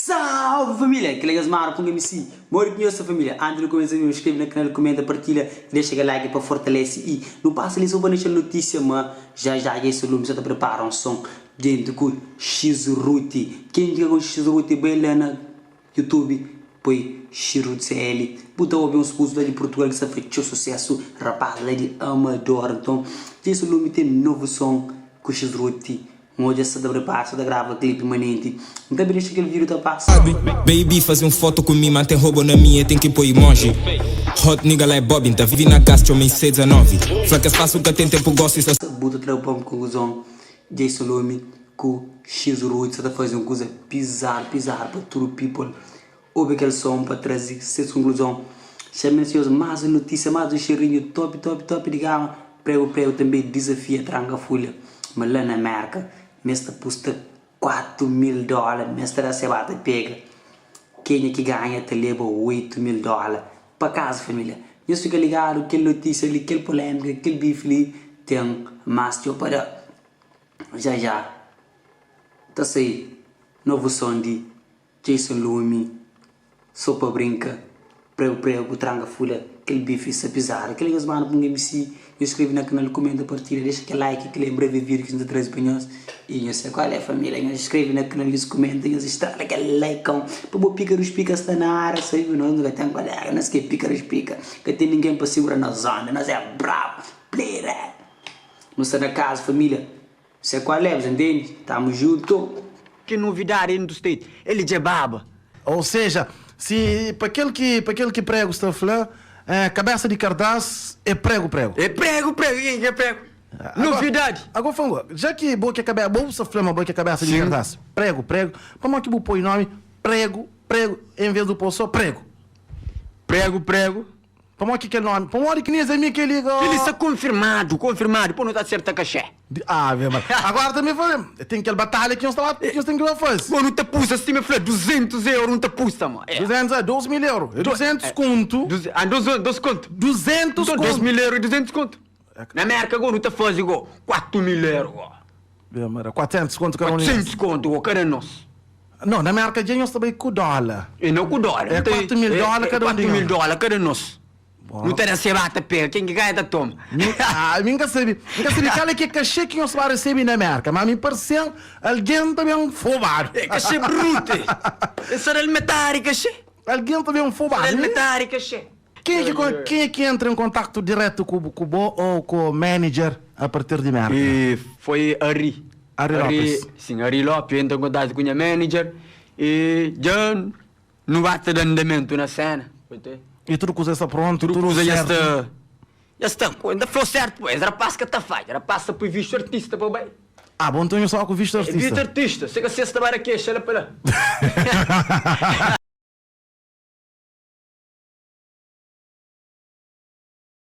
Salve família, kel é nhos mano Punga MC Modi ki nhos sta família? Antes di kumesa vídeo inskreve na kanal, kumenta, partilha i dexa kel like pa fortalese i nu pasa li so pa dexa notísia ma já já dja esse lume sa ta prepara um som dentro ku X-Ruth Ken ki ka konxe X-Ruth bai la na YouTube poi X-Ruth CL bu ta obi uns kuzu la di Portugal ki sta fai txeu susesu rapaz la di Amadora nton dja esse lume ten novu som ku X-Ruth N odja sta ta prepara, sta ta grava clip manenti. N ta ben dexa kel video ta pasa. Baby faze un foto ku mi ma ten robo na mi e ten ki poi emoji Hot nigga like Bobby nta vive na gas txoma i 619 Fla kes pasu ka ten tempu gosi sa. Bu ta tra pa konkluzon Jason Lumi ku X Roots sa ta faze un kuza bizarro bizarro pa tudu people obi kel som pa traze ses konkluzon Xamen senhores mas un notísia mas un cheirinho top top top di gama prego prego tanbe dizafia tranka fulha ma la na merka mes ta pusta 4 mil dola mes ta da se ba ta pega kenha ki ganha ta leba 8 mil dola pa kaza familia nhos fika ligadu kel notísia li kel polemika kel bifi li ten mas txeu pa da já já ta sai novu som di Jason Lumi, So pa brinka, pregu pregu, tranka fulha, kel bifi sta pizadu. Kel nhos manda pa un MC, nhos skrebe na kanal, kumenta, partilha, dexa kel like ki lenbra ve video ki nu ta traze pa nhos. I nhos sabe kual é família, nhos skrebe na kanal, nhos kumenta, nhos estrala kel likeon pa bo píkarus pika sta na ária, sabe nos nu ka ten kolega, nos ki é píkarus pika, ka ten ningen pa sigura nos onda, nos é brabu, play rap. Nu sta na kaza família. Se kual é, bu ntende? Tamo junto. Ki novidadi dentu state? El dja baba. Ou seja, si pa kel ki pa kel ki pregu sta fla, kabesa di kardas é pregu pregu. É pregu pregu, ken ki é pregu? Novidadi. Ago fla-m go, ja ki bo ki é kabesa, bo bu sta fla ma bo ki é kabesa di kardas, pregu pregu, pamodi ki bu poi nomi pregu pregu en ves di bu poi so pregu? Pregu pregu. Pamodi ki kel nomi? Pamodi ki nes ami kel li go. Kel li sta konfirmadu, konfirmadu, pô nu ta aserta kaxé. Ave Maria. Agora tanbe fla, ten kel batalha ki nhos ta ba, ki nhos ten ki ba faze. Pô nu ta pusa, sima el fla, 200 euro nu ta pusa, mo. É. 200, é, 12 mil euro. É 200 kontu. Ah, 2 kontu. 200 kontu. Nton, 2 mil euro é 200 kontu. Na Merka go nu ta faze go 4 mil euro go. Ave Maria, 400 kontu kada un di nos. 400 kontu go kada nos. Não, na Merka dja nhos ta bai ku dóla. E no ku dóla. É 4 mil dóla kada un di 4 mil dóla kada nos. Nu ta da seba ta pega, ken ki ganha ta toma. Mi, ah, mi nka sabe, mi ka sabe kal é ki é kaxê ki nhos ta ba resebe na Merka, ma mi parse-m algen ta ben fobadu. É kaxê brutu, é sa da-l metadi kaxê. Algen ta ben fobadu. Sa da-l metadi kaxê. Kenha ki kenha ki entra en kontaktu diretu ku ku bo ou ku manager a partir di Merka? E foi Ari. Ari Lopes. Sim, Ari Lopes entra en kontaktu ku nha manager e dja nu ba ta da andamentu na sena. E tudu kuza sta prontu, tudu kuza dja sta dja sta, N ta fla-u sertu, es rapaz ka ta fadja, rapaz ta pui vistu artista pa bai. Ah, bon, nton nhos staba ku vistu artista? Vistu artista, se ka ses ta ba da kexa la pa la.